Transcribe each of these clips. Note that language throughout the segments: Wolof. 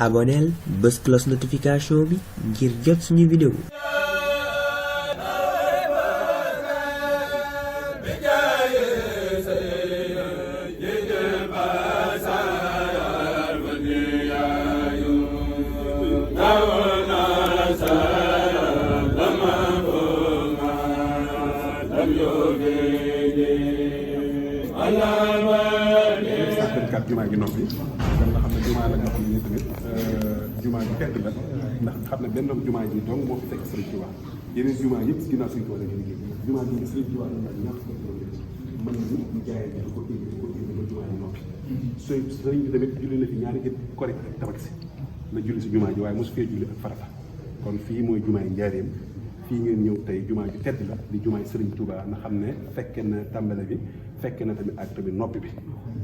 abonneel bës cloche notification bi ngir jot suñu vidéo. jumaa gi noppi kon nga xam ne jumaa la nga xam ne tamit jumaa ji tedd la ndax xam ne benn jumaa ji donc moo fi fekk Sëriñ Tuubaa yeneen jumaa yëpp si ginnaaw Sëriñ Tuubaa la liggéey jumaa ji Sëriñ Tuubaa la ñaata ko mën ñu jaayee di ko indi ba jumaa ji noppi sëriñ bi tamit julli na fi ñaari jët correct ak tabaski la julli si jumaa ji waaye mosu fee julli ak farata kon fii mooy jumaa yi Njaaréem fii ngeen ñëw tey jumaa ji tedd la di jumaa yi Sëriñ Tuubaa na xam ne fekke na tàmbale bi fekke na tamit ak tamit noppi bi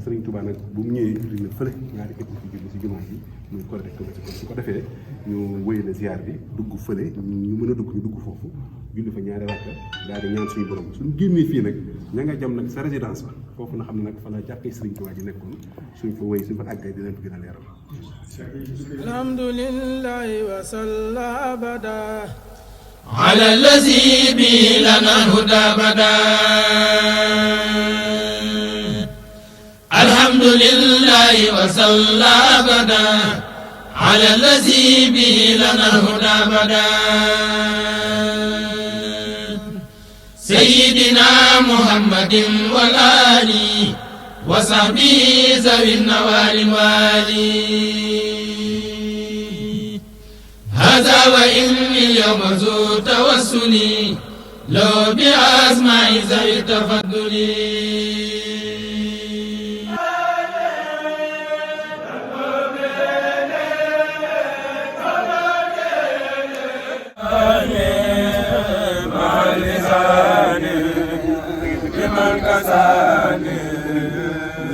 Sëriñ Tuubaa nag bu mu ñëwee julli na fële ñaari képp fi julli si jumaa ji muy correct kon su ko defee ñu wéyale ziar bi dugg fële ñu mën a dugg ñu dugg foofu julli fa ñaari rakka daal di ñaan suñu borom suñu génnee fii nag ña nga jëm nag sa résidence ba foofu na xam ne nag fa la jàppee Sëriñ Tuubaa ji nekkoon suñ fa wéy suñ fa àggee dinañ ko gën a leeral. alhamdulillahi wa salla abada على الذي به لنا الهدى بدا الحمد لله وصلى أبدا على الذي به لنا الهدى بدا سيدنا محمد والآل وصحبه ذوي النوال والي هذا وإني اليوم ذو توسلي لو بأسماء ذوي التفضل مع اللسان لمن كساني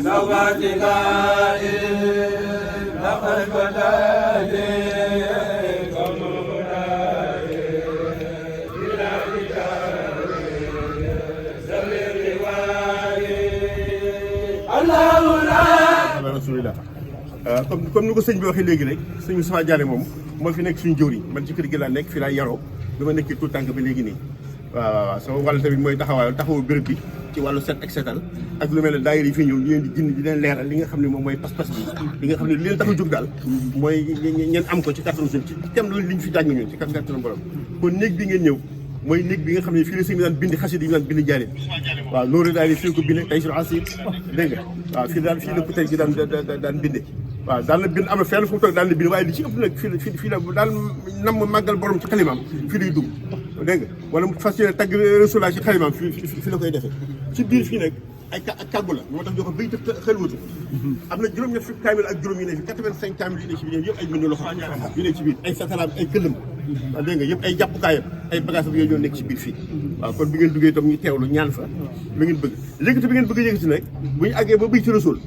زوات غائب لقد بدأني rasulillah comme ni ko sëñ bi waxee léegi rek sëñ Moustapha Diané moom moo fi nekk suñu jëwriñ man ci kër gi laa nekk fii laa yaroo bi ma nekkee tout tànk ba léegi nii waaw sama wàll tamit mooy taxawu béréb bi ci wàllu set ak setal ak lu mel ne daayira yi fii ñëw ñu leen di gindi di leen leeral li nga xam ne moom mooy pas-pas bi li nga xam ne li leen tax a jóg daal mooy ngeen am ko ci kattanu suñ ci tem loolu li ñu fi jàng ñun ci kattanu borom kon néeg bi ngeen ñëw mooy néeg bi nga xam ne fii la sëñ bi daan bindi xasida yi daan bindi Njaaréem waaw loolu daal di fii ko binde tey sur asir dégg nga waaw fii la ko tey gi daan binde waaw daan na bind am na fenn fu mu toog daan na bind waaye li ci ëpp nag fii la daan nam màggal borom ci xalimaam fii lay dugg dégg nga wala mu fas yéene tagg Rasulullah ci xalimaam fii la koy defee ci biir fii nag ay kàggu la moo tax ñoo ko bay def xelwatu am na juróom-ñett fukki kaamil ak juróom yi ne fi 85 kaamil yi ne ci biir yëpp ay mbind loxo yu ne ci biir ay satalaam ay këllam waaw dégg nga yëpp ay jàppukaayam ay bagage yooyu ñoo nekk ci biir fii waaw kon bi ngeen duggee itam ñu teewlu ñaan fa bi ngeen bëgg léegi bi ngeen bëgg yëkkati nag bu ñu àggee ba bëy ci Rasul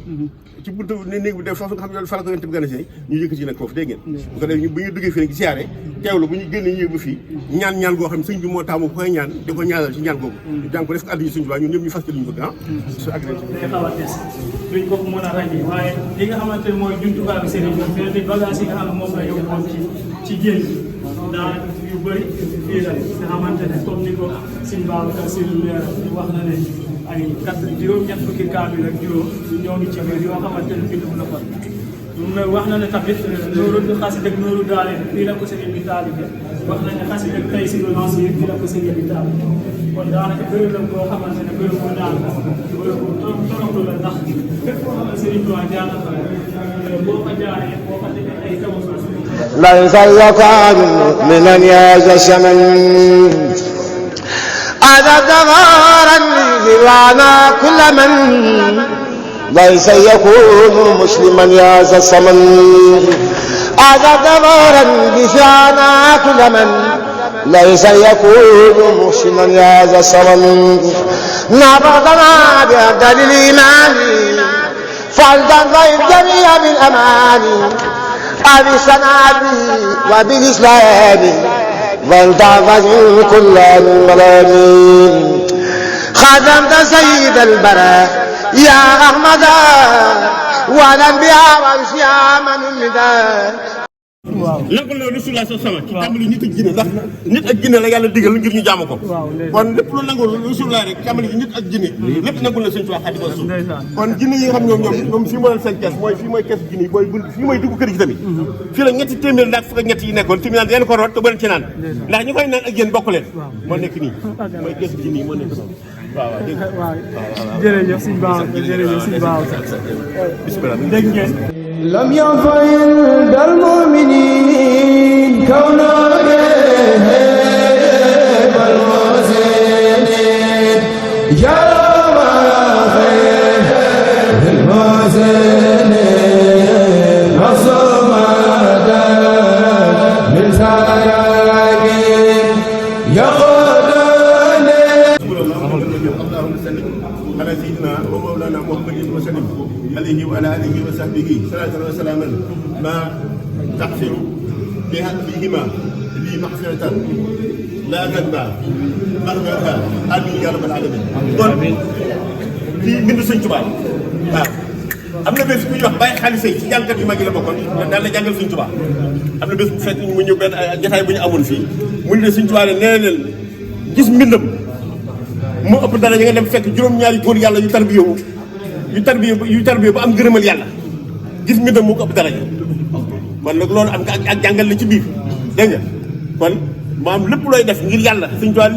ci buntu néeg bi def foofu nga xam ne fa la ko yonent bi gën a see ñu yëkkati nag foofu dégg ngeen bu ko defee bu ñu duggee fii nag siyaare teewlu bu ñu génnee ñëw ba fii ñaan goo xam ne sëñ bi moo taamu koy ñaan di ko ñaanal ci ñaan googu jàng ko def ko addi yi sëñ bi waaye ñun ñëpp ñu fas ci li ñu bëgg su àggee xaw a des duñ ko mën a ràññee waaye li nga xamante ne mooy jumtukaay bi sëriñ bi mais di bagage yi nga xam ne moom la yóbbuwoon ci génn daa yu bëri fii la nga xamante ne comme ni ko sëñ Babacar Sy leer wax na ne ay juróom-ñett fukki kaamil ak juróom ñoo ngi ci biir yoo xamante ne bindu na ko wax na ne tamit nooru xasida ak nooru daale fii la ko sëriñ bi taalibe wax na ne xasida ak tey si relance yi fii la ko sëriñ bi taalibe kon daanaka bërëb la boo xamante ne bërëb bu naan bërëb bu toroxlu la ndax fépp koo xam ne sëriñ bi jaar na fa boo ko jaaree boo ko defee ay tawasul ليس يكاد مؤمنا يجشمن هذا دغارا لنا كل من ليس يكون مسلما يا ذا الصمن هذا دغارا بفعنا كل من ليس يكون مسلما يا ذا الصمن نبضنا بأبدال الإيمان فلتنظر الجميع بالأمان بالصنعة وبالإسلام فلتعفز كل الملامين خدمت سيد البراء يا أحمد والأنبياء والشيام من النداء nangul la Rasulullah sama ci tàmbali nit ak jinne ndax nit ak jinne la yàlla digal ngir ñu jaamu ko kon lépp lu nangul Rasulullah rek tàmbali nit ak jinne lépp nangul la Sëñ Tuubaa Xaadimu Rasuul kon jinne yi nga xam ñoom fii moo leen seen kees mooy fii mooy kees jinne yi booy fii mooy dugg kër gi tamit fii la ñetti téeméer ndax fukk ak ñett yi nekkoon tamit naan yéen ko root te bu leen ci naan ndax ñu koy naan ak yéen bokk leen moo nekk nii mooy kees jinne yi moo nekk waaw jërëjëf sëñ Ba jërëjëf sëñ Ba bismillah dégg ngeen لم ينفعل المؤمنين كونه والمحسنين يا خير المحسنين الصمد من سراكين يقودون اللهم صل على سيدنا ومولانا محمد وسلم عليه وعلى اله وصحبه صلاه وسلاما ما تحصل بهما لي مغفره لا تنبع مغفرها امين يا رب العالمين. kon fii mbindu Sëñ Tuubaa waaw am na bés bu ñuy wax Baye Xaalis ci jàngkat yu mag yi la bokkoon daal la jàngal Sëñ Tuubaa am na bés bu fekk mu ñëw benn jotaay bu ñu amoon fii mu ne Sëñ Tuubaa ne nee leen gis mbindam moo ëpp dara ñu nga dem fekk juróom-ñaari góor yàlla yu tarbiyewu ba am gërëmal yàlla gis mbindam moo ko ëpp dara kon nag loolu am ak jàngal la ci biir dégg nga kon maam lépp looy def ngir yàlla Sëñ Tuubaa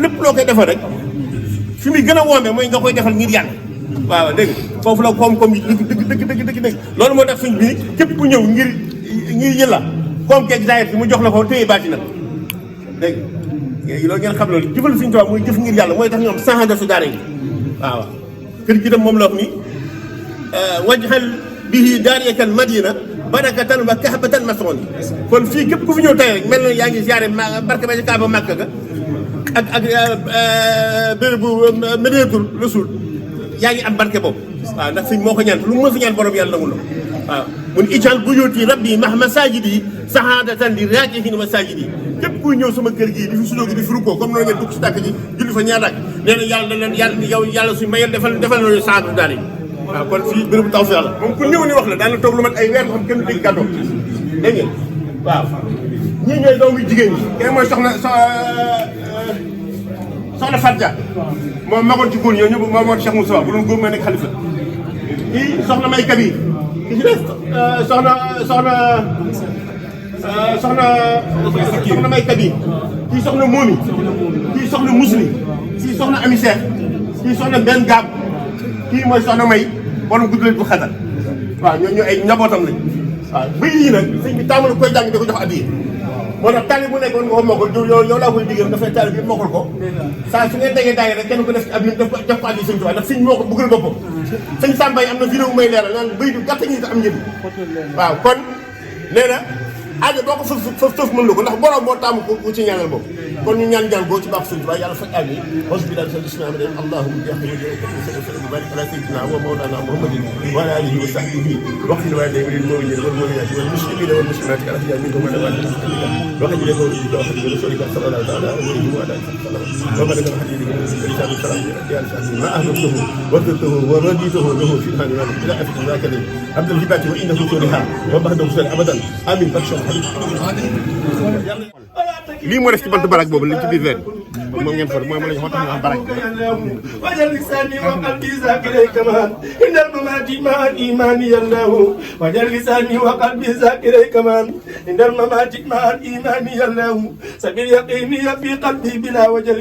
lépp loo koy defal rek fi muy gën a woomee mooy nga koy defal ngir yàlla waaw dégg nga foofu la koom-koom yi dëgg loolu moo tax sëñ bi képp ku ñëw ngir yëlla koom keeg zaahir bi mu jox la ko téye baati nag dégg nga loolu ngeen xam loolu jëfal Sëñ Tuubaa mooy jëf ngir yàlla mooy tax ñu am saxanda su daara yi waaw kër gi tam moom la wax ni wajhal bihi daariyakal madina barakatan wa kahbatan masoon kon fii képp ku fi ñëw tey rek mel na yaa ngi ziare barke ba ci Kaaba Makka ga ak bérébu Madinatul Rasul yaa ngi am barke boobu waaw ndax sëñ moo ko ñaan lu mu mën fi ñaan borom yàlla nangul la waaw mun ijal buyuti rabbi max masajidi sahaadatan li raakihin masajidi képp kuy ñëw sama kër gii di fi sudoogi di fi rukkoo comme noonu ngeen dugg si tàkk ji julli fa ñaar ak nee na yàlla leen yàlla suñu mayel defal nañu saadu daal yi waaw kon fii bérébu taw si yàlla moom ku ñëw ni wax la daan na toog lu mat ay weer xam kenn dégg kàddoom dégg ngeen waaw ñii ñooy doomu jigéen ñi kay mooy soxna Fatia moom magoon ci góor ñoo ñëpp moom moo Cheikh Moussa bu doon góor may nekk xalifa kii soxna May Kabir ki ci def soxna May Kabir kii soxna Momi kii soxna Musli kii soxna Ami Cheikh kii soxna benn Gaab kii mooy soxna May borom guddal bu xatal waaw ñooñu ay njabootam lañ waaw bëy yi nag sëñ bi tàmbali koy jàng di ko jox addiya moo tax tali bu nekkoon nga ko mokkal yow laa koy digal dafay tali bi mokkal ko saa su ngeen tegee daay rek kenn ko def ci ab lim def ko addiya Sëñ Tuubaa ndax sëñ moo ko bëggal boppam sëñ Samba yi am na vidéo may leeral naan bëy du gàtt ñi am njëriñ waaw kon nee na aajo boo ko fëf mën la ko ndax borom moo taamu ko ci ñaanal boobu kon ñu ñaan jàng boo ci baax Sëñ Tuubaa yàlla faj aajo yi aus bi daal sal islam dem allahumma barik ala sayyidina wa mawlana muhammadin wa ala alihi wa sahbihi waqfil walidayni wal mu'minina wal mu'minati wal muslimina wal muslimati al ahya'i minhum wal amwat وحج له وحج رسولك صلى الله عليه وعلى اله وسلم وبارك الحديث رسالة السلام يا ما اهلته وذرته ورديته له في الهان الى افق ذاك عبد الهبات وانه صالحا وبعده سر ابدا امين بكر الحديث lii moo def ci bant barak boobu li ci biir weer moom ngeen for mooy moo tax ñu am barak وجل لساني وقلبي ذاكري كمان إن الممات مع الإيمان يالله وجل لساني وقلبي ذاكري كمان إن الممات مع الإيمان يالله سبيل يقيني في قلبي بلا وجل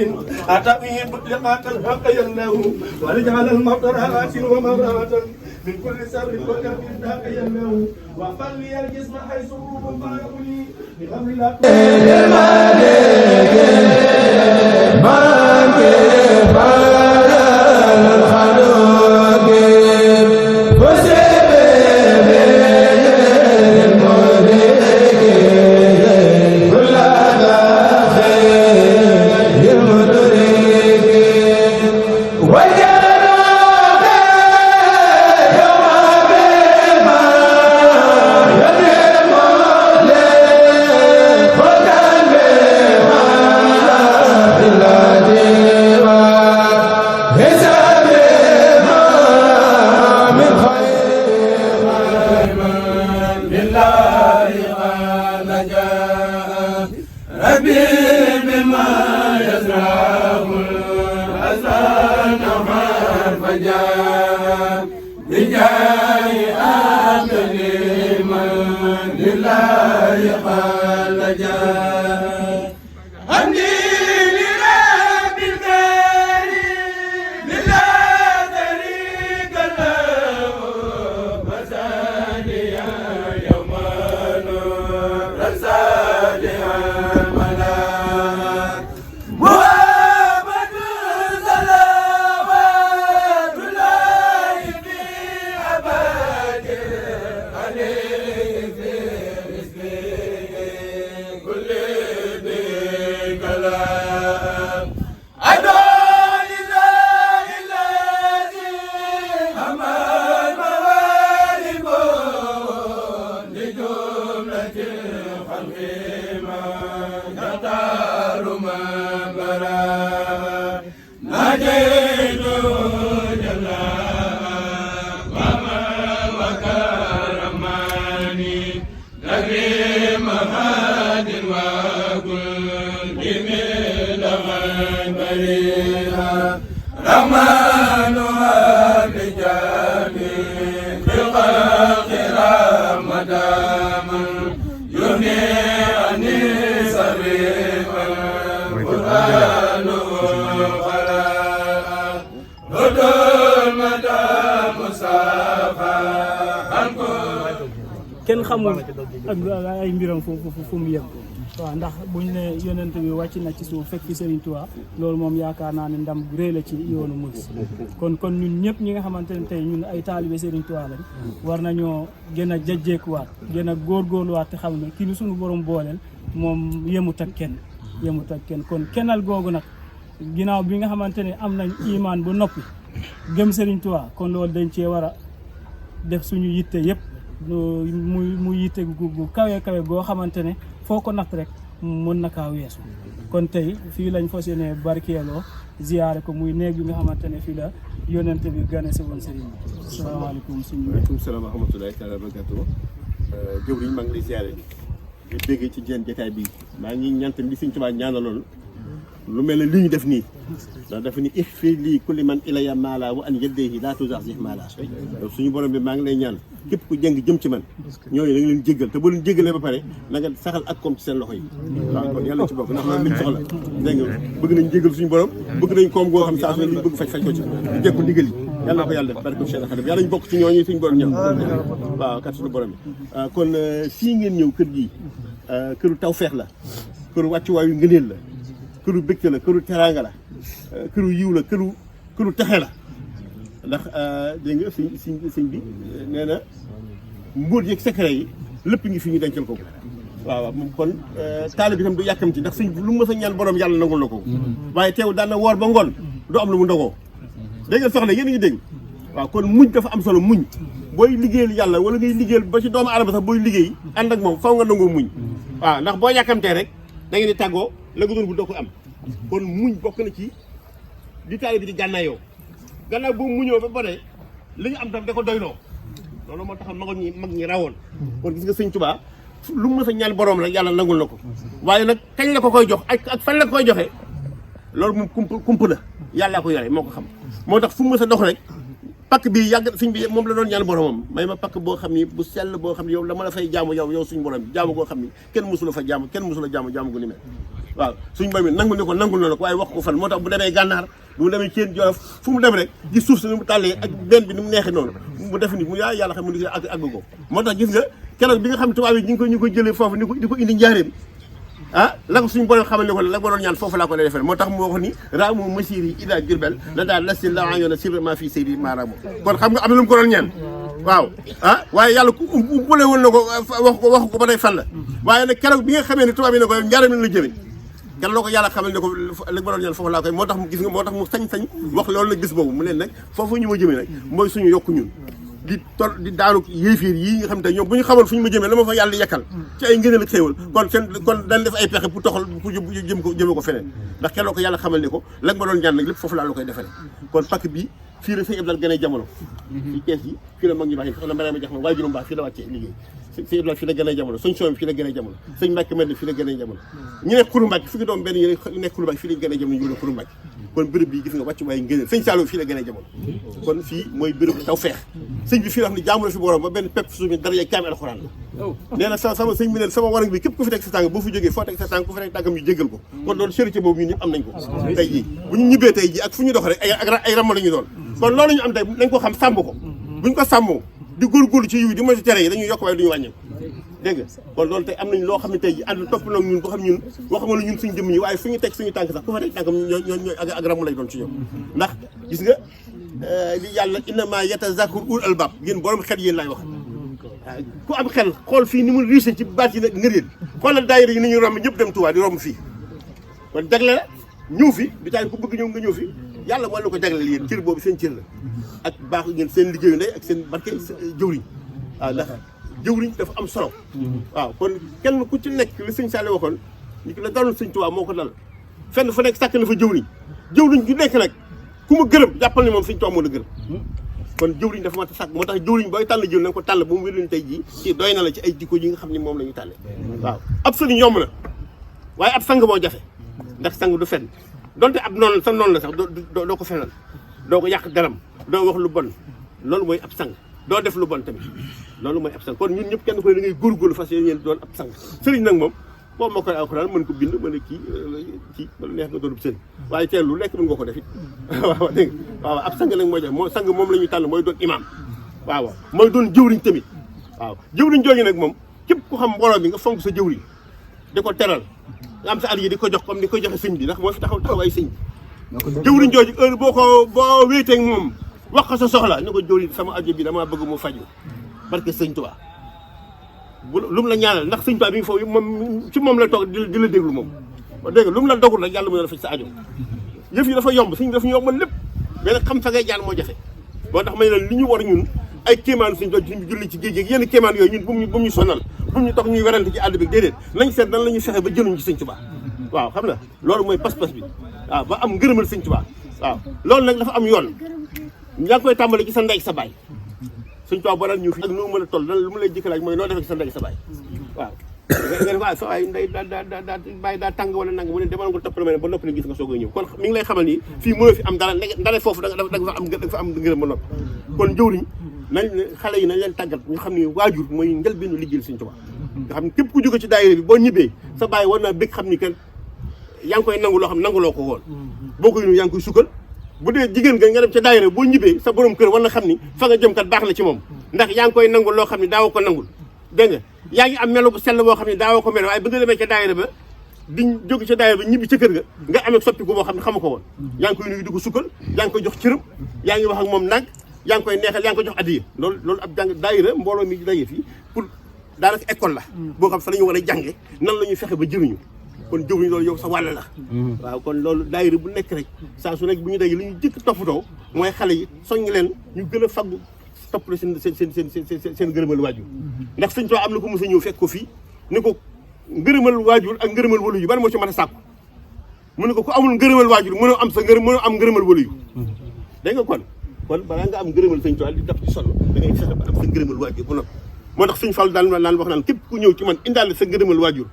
أتقي مطلقات الحق يالله ولجعل المطر آت ومرات من كل سر وكف ذاك يالله وقل لي الجسم حيث الروح ما يقولي بغمر لا لله قال جاء أني لرب الكريم لا شريك له وساديا يوم نور ساديا ملاك محمد صلوات الله في أبد عليه في رزقه كل بكلام أدعو لله الذي أمان موالبه لجملة الخلق ما يختار ما برا نجد جل وما وكرماني تكريم هاد وكل من بريها رحمن بجميع الخلق رمضان يغني عن سبيما القرآن خلاق ردود مدى مصافى kenn xamul ak ay mbiram fu mu yem waaw ndax buñ ne yonent bi wàcc na ci suuf fekk fi Serigne Touba loolu moom yaakaar naa ne ndam bu rëy la ci yoonu murid kon ñun ñëpp ñi nga xamante ne tey ñun ay taalibe Serigne Touba lañ war nañoo gën a jajjeekuwaat gën a góorgóorluwaat te xam ne kii ni suñu borom booleel moom yemut ak kenn kon kennal googu nag ginnaaw bi nga xamante ne am nañ imaan bu noppi gëm Serigne Touba kon loolu dañ cee war a def suñu yitte yëpp mu yitte gu kawe goo xamante ne foo ko natt rek mën na kaa weesu kon tey fii lañ fas yéene barkeeloo ziyaare ko muy néeg bi nga xamante ne fii la yonent bi gane si woon sëriñ bi asalaamaaleykum suñu waaleykum salaam wa rahmatulahi taala wa barakatuh jëwriñ maa ngi lay ziyaare di déggee ci jeen jotaay bi maa ngi ñaan tamit li Sëriñ Tuubaa ñaanaloon lu mel ne li ñu def nii ndax dafa ni ixfir lii kulli man ilaya maala wa an yeddeyi laa tuzaxzix maala donc suñu borom bi maa ngi lay ñaan képp ku jëng jëm ci man ñooñu da nga leen jéggal te boo leen jéggalee ba pare na nga saxal ak koom ci seen loxo yi waaw kon yàlla ci bokk ndax loolu liñ soxla dégg nga bëgg nañ jéggal suñu borom bëgg nañ koom goo xam saa su ne liñ bëgg faj ko ci di jekku ndigal yi yàlla na ko yàlla def barke Cheikh Khadim yàlla ñu bokk ci ñooñu suñu borom ñëw waaw kat suñu borom bi kon fii ngeen ñëw kër gi këru tawfeex la këru wàccuwaayu ngëneel la këru bëgte la këru teraanga la këru yiw la këru texe la ndax dégg nga sëñ bi nee na mbóot yeeg secret yi lépp ngi fi ñu dencal ko waaw moom kon taalibe bi tam du yàkkamti ndax sëñ lu mu mës a ñaan borom yàlla nangul na ko waaye teew daan na woor ba ngoon du am lu mu ndogoo dégg nga soxna yéen a ngi dégg waaw kon muñ dafa am solo muñ booy liggéeyal yàlla wala ngay liggéeyal ba ci doomu aadama sax booy liggéey ànd ak moom faw nga nangoo muñ waaw ndax boo yàkkamtee rek da ngeen di tàggoo la nga doon bu doo ko am kon muñ bokk na ci di taalibe bi di gànnaayoo gannaaw boobu muñoo ba pare li ñu am tam da ko doyloo loolu moo tax mag ñi rawoon kon gis nga sëñ Tuubaa lu mu mës a ñaan borom rek yàlla nangul na ko waaye nag kañ la ko koy jox ak fan la ko koy joxe loolu moom kump la yàllaa ko yore moo ko xam moo tax fu mu mës a dox rek pakk bi yàgg sëñ bi moom la doon ñaan boromam may ma pakk boo xam ni bu sell boo xam ni yow la ma la fay jaamu yow suñu borom bi jaamu goo xam ni kenn mësula fa jaamu kenn mësula jaamu gu ni mel waaw suñu borom bi nangul ni ko nangul na la ko waaye wax ko fan moo tax bu demee gànnaar bu demee Ceen Jolof fu mu dem rek gis suuf si ni mu tàllee ak benn bi ni mu neexee noonu mu def ni mu yaa yàlla xam mu ni àgg ko moo tax gis nga keroog bi nga xam tubaab yi ñu ngi ko jëlee foofu di ko indi njaareem la ko suñu borom xamal ne ko la ko doon ñaan foofu laa ko lay defee moo tax mu wax ni raamu masir yi ila Jurbel la daal la si la yoona sirma fii seydi maaraamu kon xam nga am na lu mu ko doon ñaan waaw waaye yàlla ku umpale woon na ko wax ko ba tey fan la waaye nag keroog bi nga xamee ne tubaab yi ne ko njaareem la jëme kan la ko yàlla xamal ne ko la ma doon ñaan foofu laa koy moo tax mu gis nga moo tax mu sañ-sañ wax loolu nag gis boobu mu leen nag foofu ñu ma jëmee nag mooy suñu yokku ñun di daanu yéefiir yii nga xam te ñoom bu ñu xamoon fu ñu ma jëmee la ma fa yàlla yekkal ci ay ngëneel ak xéewal kon dañ def ay pexe pour toxal pour jëme ko feneen ndax kenn la ko yàlla xamal ne ko la ma doon ñaan nag lépp foofu laa la koy defale kon pakk bi fii la sëñ Abdoulaye gën a jamono fii Kees yi fii la mag ñu baax yi soxna Mariama Jaxma waaye juróom baax fii la wàccee liggéey sëñ Abdoulaye fii la gën a jamono sëñ Soom fii la gën a jamono sëñ Mbàkke mel fii la gën a jamono ñu nekk Xuru Mbàkke fi ngi doom benn ñu nekk Xuru Mbàkke fii lañ gën a jamono ñu ne Xuru Mbàkke kon béréb bi gis nga wàccu waay ngëneel sëñ Saliou fii la gën a jamono kon fii mooy béréb taw feex sëñ bi fii la xam ne jaamu na fi borom ba benn pepp suuf dara kaami alxuraan la nee na sama sëñ bi ne sama warang bi képp ku fi teg sa tànk boo fi jógee foo teg sa tànk ku fi teg tànkam ñu jéggal ko kon loolu charité boobu ñun ñëpp am nañ ko tey jii bu ñu ñibbee tey jii ak fu ñu dox rek ay ram la ñu doon kon loolu ñu am tey nañ ko xam sàmm ko buñ ko sàmmoo di góorgóorlu ci yiw di moytu tere yi dañuy yokk waaye duñu wàññeeku dégg nga kon loolu tey am nañ loo xam ne tey ji ànd topp nag ñun boo xam ñun waxuma la ñun suñu jëmm ñi waaye fu ñu teg suñu tànk sax ku fa teg tànkam ñooy ak ramu lay doon ci ñoom ndax gis nga li yàlla innama yatazakkaru ulul albab yéen borom xel yéen laay wax ku am xel xool fii ni mu riche ci baat yi nag ngëréel xoolal daayira yi ni ñuy romb ñëpp dem Touba di romb fii kon jagle la ñëw fi du taay ku bëgg ñëw nga ñëw fi yàlla moo la ko jagleel yéen cër boobu seen cër la ak baax ngeen seen liggéeyu ndey ak seen barke jëwriñ waaw ndax jëwriñ dafa am solo waaw kon kenn ku ci nekk li sëñ Saliou waxoon ñu ko la daloon sëñ Touba moo ko dal fenn fu nekk sàkk na fa jëwriñ ju nekk nag ku ma gërëm jàppal ni moom sëñ Touba moo la gërëm kon jëwriñ dafa mat a sàkk moo tax jëwriñ booy tànn jëw na nga ko tànn ba mu wér tey jii ci doy na la ci ay jikko yi nga xam ne moom la ñu tànne waaw ab sëriñ yomb na waaye ab sang moo jafe ndax sang du fen donte ab noonu sa noonu la sax doo ko fenal doo ko yàq daram doo wax lu bon loolu mooy ab sang doo def lu bon tamit loolu mooy ab sang kon ñun ñëpp kenn ko da ngay góorgóorlu fas yéene doon ab sang sëriñ nag moom boo moo koy alxuraan mën ko bind mën a kii bala neex nga doon sëriñ waaye teel lu nekk mën nga ko def it waaw dégg waaw ab sang nag mooy def moo sang moom la ñuy tànn mooy doon imaam waaw mooy doon jëwriñ tamit waaw jëwriñ jooju nag moom képp ku xam mbooloo bi nga fonk sa jëwriñ di ko teral nga am sa at yi di ko jox comme ni koy joxe sëñ bi ndax moo fi taxaw ay sëñ bi jëwriñ jooju heure boo wéeteeg moom wax ko sa soxla ni ko jëwriñ sama ajo bi damaa bëgg mu faju barke sëñ Tuubaa lu mu la ñaanal ndax sëñ Tuubaa bi ngi foofu moom ci moom la toog di la déglu moom dégg nga lu mu la dogul rek yàlla mu la faj sa ajo yëf yi dafa yomb sëñ bi dafa ñu yombal lépp mais nag xam fa ngay jaar moo jafe moo tax may ne li ñu war ñun ay kéemaan suñ doon suñ julli ci géej gi yenn kéemaan yooyu ñun bu mu ñu sonal bu mu ñu tax ñuy werante ci àll bi déedéet nañ seet nan la ñuy fexe ba jëluñ ci sëñ Tuubaa waaw xam na loolu mooy pas-pas bi waaw ba am ngërëmal sëñ Tuubaa waaw loolu nag dafa am yoon yaa ngi koy tàmbale ci sa ndey sa baay sëñ Tuubaa boo daan ñëw fi ak noo mën a toll lan lu mu lay jëkkalaaj mooy noo defee ci sa ndey sa baay waaw nga def sa waay ndey daa bàyyi daa tàng wala nang mu ne demal nga toppal ma ne ba noppi ne gis nga soog a ñëw kon mi ngi lay xamal ni fii mënoo fi am dara ndare foofu da nga fa am ngërëm ba noppi kon jëwriñ nañ xale yi nañ leen tàggat ñu xam ne waajur mooy njëlbeenu liggéeyal sëñ Tuubaa nga xam ne képp ku jóge ci daayira bi boo ñibbee sa baay war naa bëgg xam ni que yaa ngi koy nangu loo xam nanguloo ko woon boo koy nu yaa ngi koy sukkal bu dee jigéen nga dem ca daayira boo ñibbee sa borom kër war na xam ni fa nga jëm kat baax na ci moom ndax yaa ngi koy nangul loo xam ne daawoo ko nangul dégg nga yaa ngi am melo bu sell boo xam ne daawoo ko melo waaye ba nga demee ca daayira ba di jóge ca daayira ba ñibbi ca kër ga nga amee soppiku boo xam ne xamu ko woon yaa ngi koy nuyu di ko sukkal yaa ngi koy jox cërëm yaa ngi wax ak moom nag yaa ngi koy neexal yaa ngi koy jox addiya loolu ab jàng daayira mbooloo mi daje fii pour daanaka école la boo xam fa la ñu war a jànge nan la ñuy fexe ba jëriñu kon jëwriñ loolu yow sa wàll la waaw kon loolu daayira bu nekk rek saa su nekk bu ñu daje li ñu jëkk toppatoo mooy xale yi soññ leen ñu gën a faggu toppatoo seen ngërëmal waajur ndax sëñ Tuubaa am na ko mos a ñëw fekk ko fii ni ko ngërëmal waajur ak ngërëmal walu yu ban moo ci mën a sàkku mu ne ko ku amul ngërëmal waajur mënoo am ngërëmal walu yu dégg nga kon balaa nga am ngërëmal sëñ Tuubaa di daf ci sonn da ngay fexe ba am sa ngërëmal waajur ba noppi moo tax sëñ Fall daan wax naan képp ku ñëw ci man indaale sa ngërëmal waajur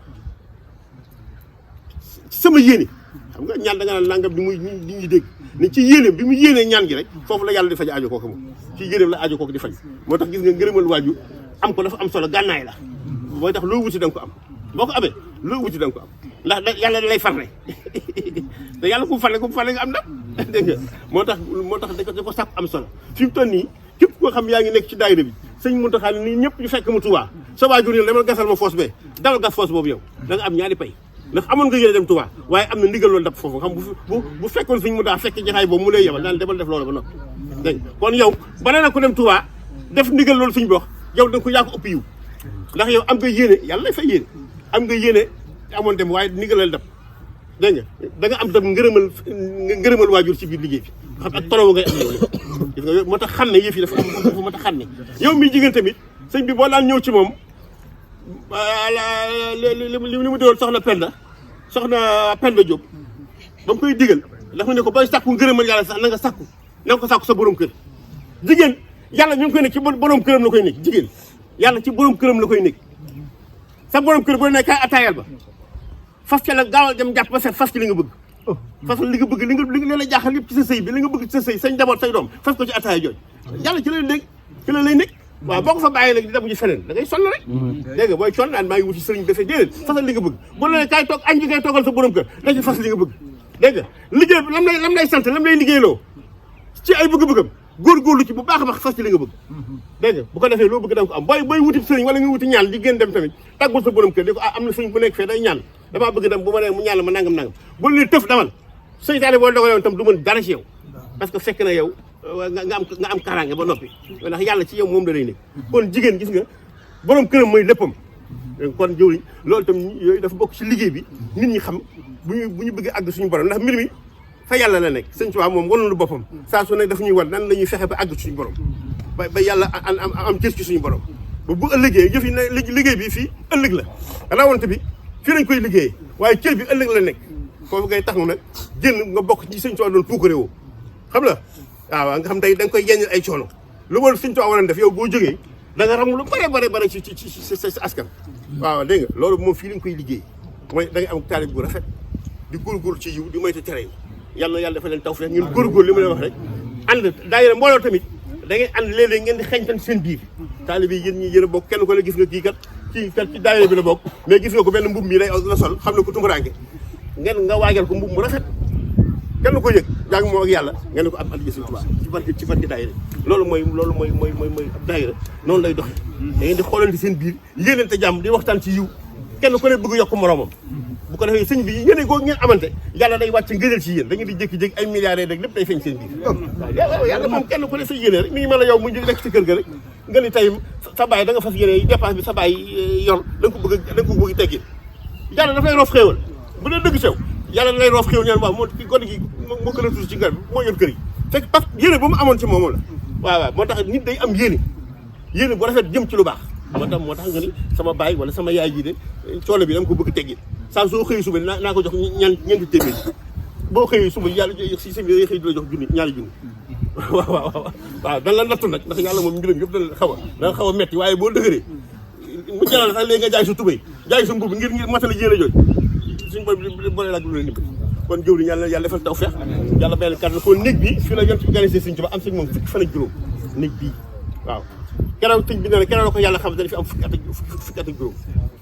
sama yéene xam nga ñaan da nga naan nangam di muy di ñuy dégg ne ci yéene bi mu yéenee ñaan gi rek foofu la yàlla di faj aajo kooku moom ci yéene la aajo kooku di faj moo tax gis nga ngërëmal waajur am ko dafa am solo gànnaay la mooy tax loo wuti da nga ko am boo ko amee loo wuti da nga ko am ndax yàlla da lay farle te yàlla ku mu farle nga am na dégg nga moo tax da ko sàpp am solo fi mu toll nii képp koo xam yaa ngi nekk ci daayira bi sëñ Muntaxa ni ñëpp ñu fekk mu Tuubaa sa waajur ne dama gasal ma foos bee dawal gas foos boobu yow da nga am ñaari pay ndax amoon nga yéene dem Touba waaye am na ndigal loolu dab foofu xam bu fekkoon suñ mu daa fekk jotaay boobu mu lay yebal daan demal def loolu ba noppi dégg kon yow bala na ko dem Touba def ndigal loolu suñ box yow da nga ko yaa ko ëpp yiw ndax yow am nga yéene yàlla lay fay yéene am nga yéene amoon dem waaye ndigal la dab dégg nga da nga am tam ngërëmal waajur ci biir liggéey bi xam ak torowo ngay am yow gis nga moo tax xam ne yëf yi dafa moo tax xam ne yow mi jigéen tamit sëñ bi boo daan ñëw ci moom li mu doon soxna Penda Diop ba mu koy digal dafa ne ko booy sàkku ngërëmal yàlla sax na nga ko sàkku sa borom kër jigéen yàlla ñu ngi koy nekk ci borom këram la koy nekk jigéen yàlla ci borom këram la koy nekk sa borom kër boo ne kaay attaayal ba fas ca la gaawal dem jàpp ba set fas ci li nga bëgg fasal li nga bëgg li la jaaxal yëpp ci sa sëy bi li nga bëgg ci sa sëy sa njaboot say doom fas ko ci ataaya jooju yàlla ci la dégg ci la lay nekk waaw boo ko fa bàyyee nag di dem ci feneen da ngay sonn rek dégg nga booy sonn naan maa ngi wuti sëriñ dafay déedéet fasal li nga bëgg bu la ne kaay toog añ bi ngay toogal sa borom kër da ci fas li nga bëgg dégg nga liggéey bi lam lay sant lam lay liggéeyloo ci ay bëgg-bëggam góorgóorlu ci bu baax a baax fas ci li nga bëgg dégg nga bu ko defee loo bëgg da nga ko am booy wuti sëriñ wala nga wuti ñaan di génn dem tamit tàggul sa borom kër di ko am na sëriñ bu nekk fee day ñaan damaa bëgg dem bu ma nee mu ñaan la ma nangam bu li tëf damal seytaane boo dogaloon tam du mën dara ci yow parce que fekk na yow nga am kaaraange ba noppi ndax yàlla ci yow moom da lay nekk kon jigéen gis nga borom këram mooy léppam kon jëwriñ loolu tam yooyu dafa bokk ci liggéey bi nit ñi xam bu ñu bëgg àgg suñu borom ndax mbir mi fa yàlla la nekk sëñ Tuubaa moom wanul boppam saa su nekk dafa ñuy wan nan la ñuy fexe ba àgg suñu borom ba yàlla am cër ci suñu borom ba bu ëllëgee jëf yi ne liggéey bi fii ëllëg la rawante bi fii lañ koy liggéeyee waaye cër bi ëllëg la nekk foofu ngay tax nag génn nga bokk ci sëñ Tuubaa doon puukare woo xam la waaw nga xam tey da nga koy yeññal ay coono lu war sëñ Tuubaa waroon def yow boo jógee da nga ram lu bare ci sa askan waaw dégg nga loolu moom fii lañ koy liggéey mooy da ngay am taalib bu rafet di góorgóorlu ci yiw di moytu tere yi yàlla yàlla dafa leen tawfeex ñun góorgóorlu li ma leen wax rek ànd daayira mbooloo tamit da ngeen ànd léeg-léeg ngeen di xeñtan seen biir taalib yi yéen ñi yéen a bokk kenn ko la gis nga kii kat ci daayira bi la bokk mais gis nga ko benn mbub mi lay la sol xam ne ko tumuraanke ngeen nga waajal ko mbub mu rafet kenn ko yëg yaa ngi moom ak yàlla nga ne ko am addiya Sëñ Tuubaa ci barke daayira loolu mooy ab daayira noonu lay doxe da ngeen di xoolante seen biir yéenante jàmm di waxtaan ci yiw kenn ko ne bëgg yokk moroomam bu ko defee sëñ bi yéene googu ngeen amante yàlla day wàcc ngëneel ci yéen da ngeen di jékki-jékki ay milliards rek lépp day feeñ seen biir waaw yàlla moom kenn ku ne sa yéene rek mi ngi mel ne yow mu nekk ci kër ga rek nga ni tey sa baay da nga fas yéene dépense bi sa baay yor da nga ko bëgg teggi yàlla daf lay roof xéewal bu dee dëgg sew yàlla da lay roof xéewal ñaan waaw moo gone gi moo gën a tuuti ci ngar bi moo yor kër yi fekk parce que yéene ba mu amoon ci moom la waaw moo tax nit day am yéene bu rafet jëm ci lu baax moo tax nga ni sama baay wala sama yaay ji de coono bi dama ko bëgg teggi saa soo xëyee suba naa ko jox ñeenti téeméer boo xëyee suba yàlla si sëñ bi xëy di la jox ñaari junni waaw dan la nattu nag ndax yàlla moom mbiram yëpp dana xaw a metti waaye boo dëgëree mu jaral sax léegi nga jaay sa tubéy jaay sa mbubb ngir matala yéene jooju suñu borom boole laak lu leen dimbali kon jëw di yàlla defal tawfeex yàlla benn kàddu kon néeg bi fii la yont bi organisé sëñ Tuubaa am sëñ moom fukki fan ak juróom néeg bii waaw keroog sëñ bi ne keroog la ko yàlla xamal dañ fi am fukki at ak juróom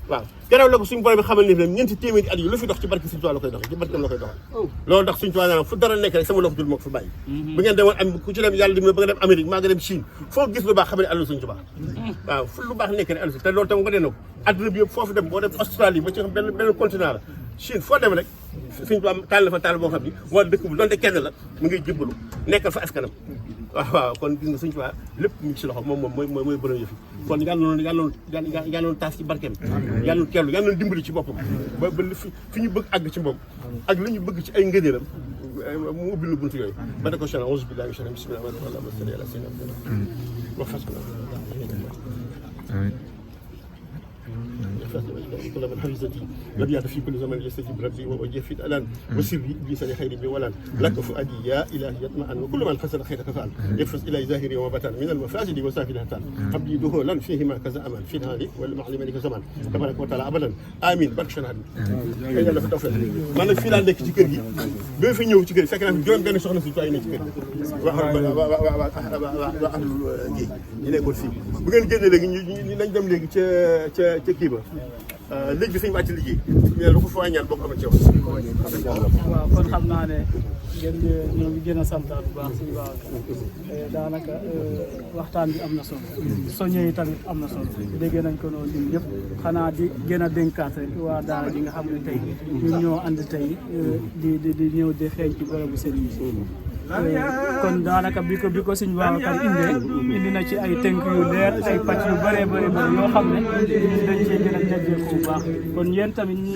waaw keroog la ko suñu borom bi xamal ne ñeenti téeméeri at yi lu fi dox ci barke Sëñ Tuubaa la koy doxee ci barkeem la koy doxal loolu tax Sëñ Tuubaa naan fu dara nekk rek sama loxo dul moo ko fa bàyyi bu ngeen demoon am ku ci dem yàlla dimbali ba nga dem Amérique maa nga dem Chine foo gis lu baax xam ne àllu Sëñ Tuubaa waaw fu lu baax nekk rek àllu te loolu tam nga dee na ko adduna bi yëpp foofu dem boo dem Australie ba ci xam benn continent la Chine foo dem rek Sëñ Tuubaa taal na fa taal boo xam ni waa dëkk bu donte kenn la mu ngay jébbalu nekkal fa askanam waaw kon gis nga Sëñ Tuubaa lépp mu ngi si loxo moom mooy borom yëf yi kon yàlla noonu taas ci barkeem yàlla noonu kellu yàlla noonu dimbali ci boppam ba fi ñu bëgg àgg ci moom ak li ñu bëgg ci ay ngëneelam mu ubbi lu buntu yooyu ba da ko chana auzu billahi mina shaytaani bismillahi allahumma salli ala sayyidina wa fasna كل من حفظتي نبيات في كل زمن يستجيب ربي ووجه في الالان وسري ابليس لخير بولان لك فؤادي يا الهي يطمئن وكل من حسن خيرك فعل يفرز الى ظاهري وبطن من المفاسد وسافل الهتان قبلي دخولا فيهما كذا امل في الهالي والمعلم لك زمان تبارك وتعالى ابدا امين بركشن هذه اي لا فتوفل man fi la nek ci kër gi be fi ñew ci kër fekk na fi juroom benn soxna ci ay nek ci kër wa ahlul gi ñi nekkul fi bu ngeen génné légui ñu nañ dem légui ca kii ba léegi bi suñu wàcc liggéey mais lu ko fa ñaan boo ko amee ci wax waaw kon xam naa ne ñoo ngi gën a santaat bu baax suñu baax daanaka waxtaan bi am na solo soññe yi tamit am na solo dégg nañ ko noonu ñun ñëpp xanaa di gën a dénkaat rek waa daara ji nga xam ne tey ñun ñoo ànd tey di ñëw di xeeñ ci bërëbu sëriñ bi kon daanaka bi ko suñu Babacar indi na ci ay tënk yu leer ay pàcc yu bëree bëri yoo xam ne dañ cee gën a jajjee ko bu baax kon yéen tamit ñi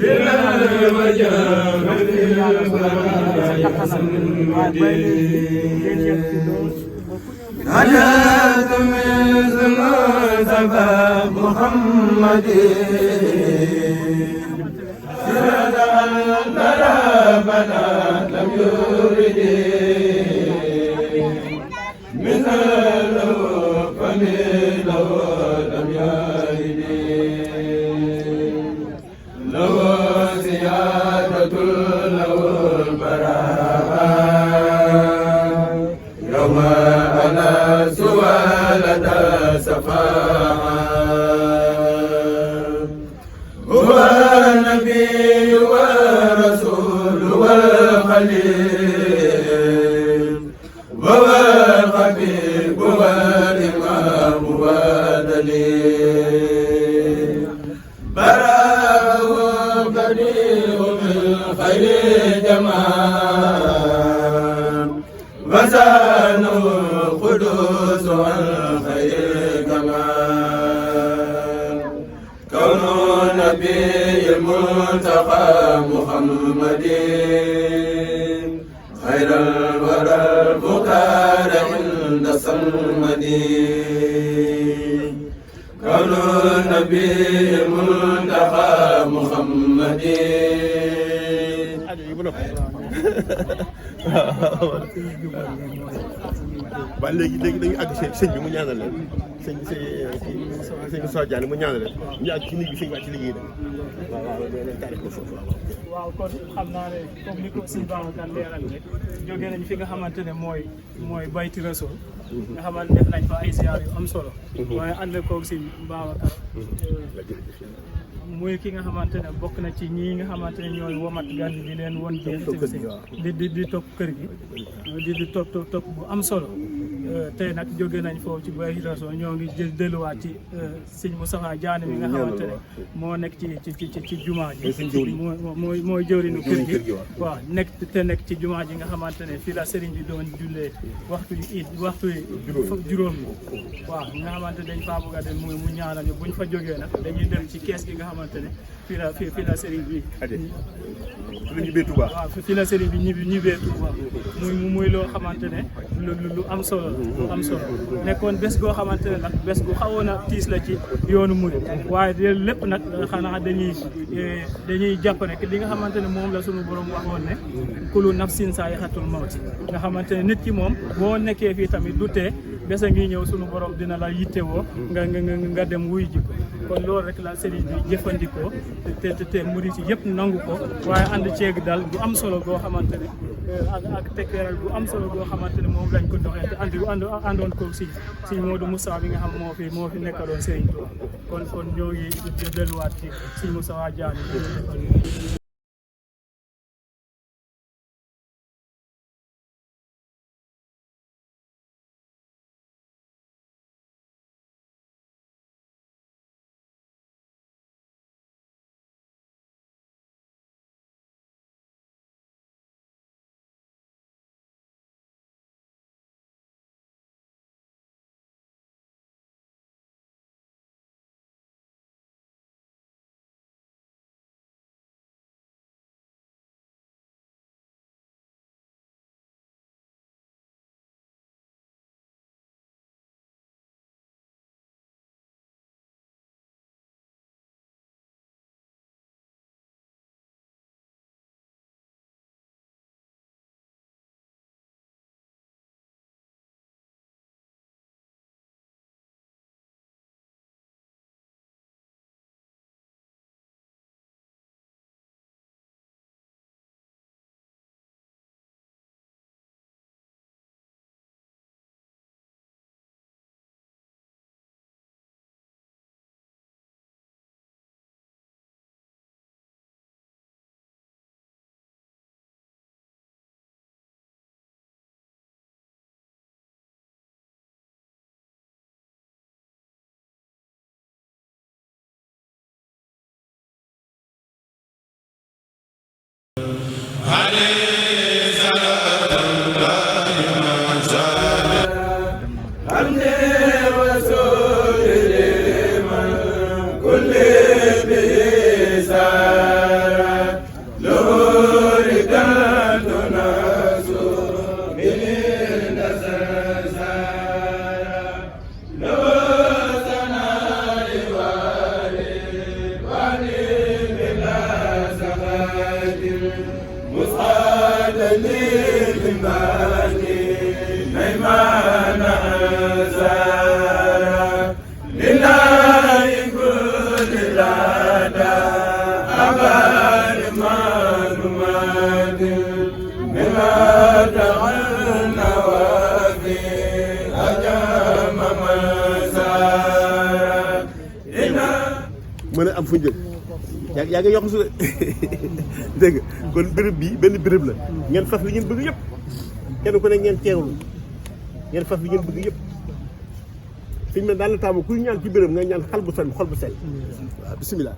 له سيادة له البراء هو النبي والرسول والخليل وهو الحبيب والإمام والدليل براه بديع من خير جمال وزانه القدوس عن خير كمال كون النبي المنتقى محمد خير الورى المختار عند الصمد كون النبي المنتقى محمد waaw léegi dañu àgg sëñ bi mu ñaanal leen sëñ Moussa Diané mu ñaanal leen ñu àgg ci nit bi sëñ wàcc ci liggéey dem waaw taarix ko foofu waaw kon xam naa ne comme ni ko sëñ Babacar leeral rek jógee nañ fi nga xamante ne mooy Bayti Rasul nga xamante def nañ fa ay ziar yu am solo waaye ànd koog sëñ Babacar muy ki nga xamante ne bokk na ci ñii nga xamante ne ñooy womat gan di leen won di topp kër gi di topp bu am solo tey nag jóge nañ foofu ci Bayti Rasul ñoo ngi delluwaat ci sëñ Moustapha Diané mi nga xamante ne moo nekk ci jumaa ji mooy jëwriñu kër gi waaw nekk ci jumaa ji nga xamante ne fii la sëriñ bi doon jullee waxtu juróom yi waaw nga xamante dañ faa bëgg a dem mu ñaanal ñu buñ fa jógee nag dañuy dem ci kees gi nga xamante ne fii la sëriñ bi waaw fii la sëriñ bi ñibbee Touba muy loo xamante ne lu am solo lu am solo nekkoon bés goo xamante ne nag bés gu xawoon a tiis la ci yoonu murid waaye lépp nag xanaa dañuy jàpp rek li nga xamante ne moom la sunu borom waxoon ne kulu nafsin zaa'iqatul mawti nga xamante ne nit ki moom boo nekkee fii tamit du tee bés a ngi ñëw sunu borom dina la yittewoo nga dem wuy ji ko kon loolu rek la sëriñ bi jëfandikoo te murid yi yëpp nangu ko waaye ànd ceeg daal bu am solo goo xamante ne ak tekkeeral bu am solo goo xamante ne moom lañ ko doxee te àndoon ko si Modou Moussa bi nga xam moo fi nekkaloon sëriñ Tuubaa kon ñoo ngi delluwaat ci sëriñ Moussa Diané mën a am fu ñu jëm yaa ngi yokk su dégg nga kon béréb bii benn béréb la ngeen fas li ngeen bëgg yëpp kenn ku ne ngeen teewlu ngeen fas li ngeen bëgg yëpp fi mu ne daal la taamu kuy ñaan ci béréb nga ñaan xol bu sell waaw bisimilah.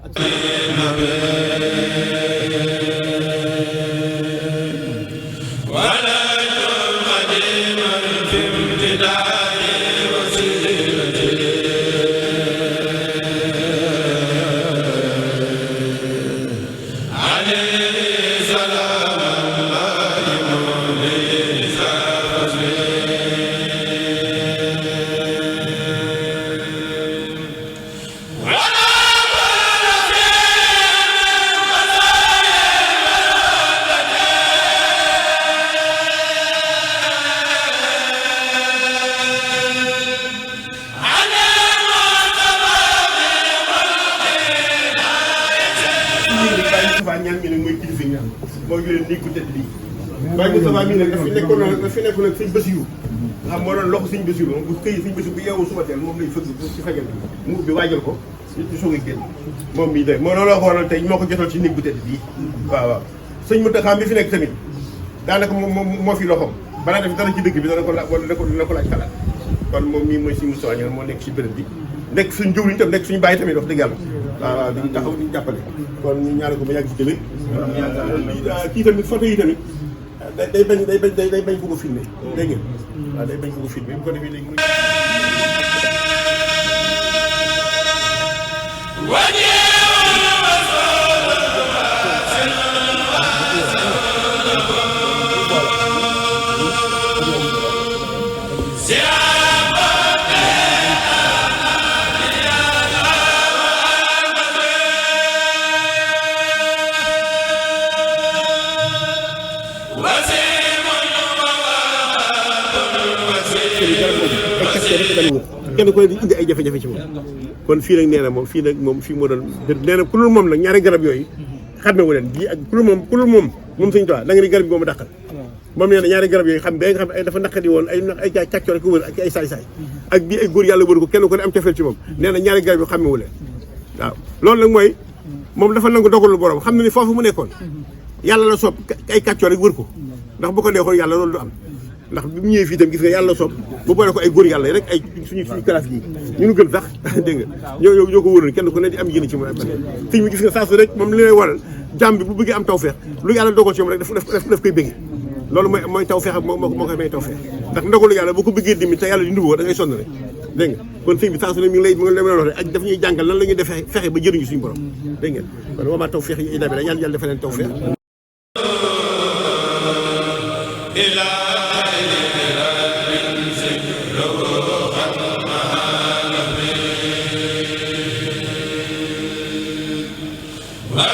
mooy yore néeg bu tëdd bii waaye Moustapha mii nag dafa nekkoon nag sëñ Basiru nga xam moo doon loxo sëñ Basiru moom bu këy sëñ Basiru bu yeewoo suba teel moom lay fëgg ci fajal mu ubbi waajal ko ci soog a génn moom mii day moo loolu la ko waral tey moo ko jotal ci néeg bu tëdd bii waaw sëñ Mountakha mi fi nekk tamit daanaka moom moo fi loxoom balaa def dara ci dëkk bi dana ko laaj xalaat kon moom mii mooy sëñ Moustapha ñaan moo nekk ci bërëb bi nekk suñ jëwriñ tam nekk suñu bàyyi tamit wax dëgg yàlla waaw dañu taxaw diñu jàppale kon ñu ñaanal ko ba yàgg ci jële kii tamit photo yi tamit day bañ ko filmé dégg ngeen waaw day bañ ko filmé bu ko defee léegi kenn ku ne di indi ay jafe-jafe ci moom kon fii nag nee na moom fii moo doon nee na ku dul moom nag ñaari garab yooyu xàmmewu leen bii ak ku dul moom Sëñ Tuubaa da nga ni garab gi moom a dàqal moom nee na ñaari garab yooyu xam ba nga xam ay dafa naqadi woon ay càccoo rek ko wër ak ay saay-saay ak bii ay góor yàlla wër ko kenn ku ne am cofeel ci moom nee na ñaari garab yooyu xàmmewu leen waaw loolu nag mooy moom dafa nangu dogalu borom xam na ni foofu mu nekkoon yàlla la soob ay càccoo rek wër ko ndax bu ko neexoon yàlla loolu du am ndax bi mu ñëwee fii itam gis nga yàlla soob bu boole ko ay góor yàlla rek ay suñu classe yi ñu nu gën sax dégg nga ñoo ko wóoroon kenn ku ne di am yéene ci moom ak sëñ bi gis nga saa su rek moom li lay waral jàmm bi bu bëggee am tawfeex lu yàlla dogal ci moom rek daf koy bëggee loolu mooy tawfeex ak moo koy may tawfeex ndax ndogalu yàlla boo ko bëggee dimi te yàlla di nduboo da ngay sonn rek dégg nga kon sëñ bi saa su ne mi ngi lay wax rek ak daf ñuy jàngal lan la ñuy def fexe ba jëriñu suñu borom dégg nga kon wamaa tawfeex yi dabi la yàlla dafa leen tawfeex wa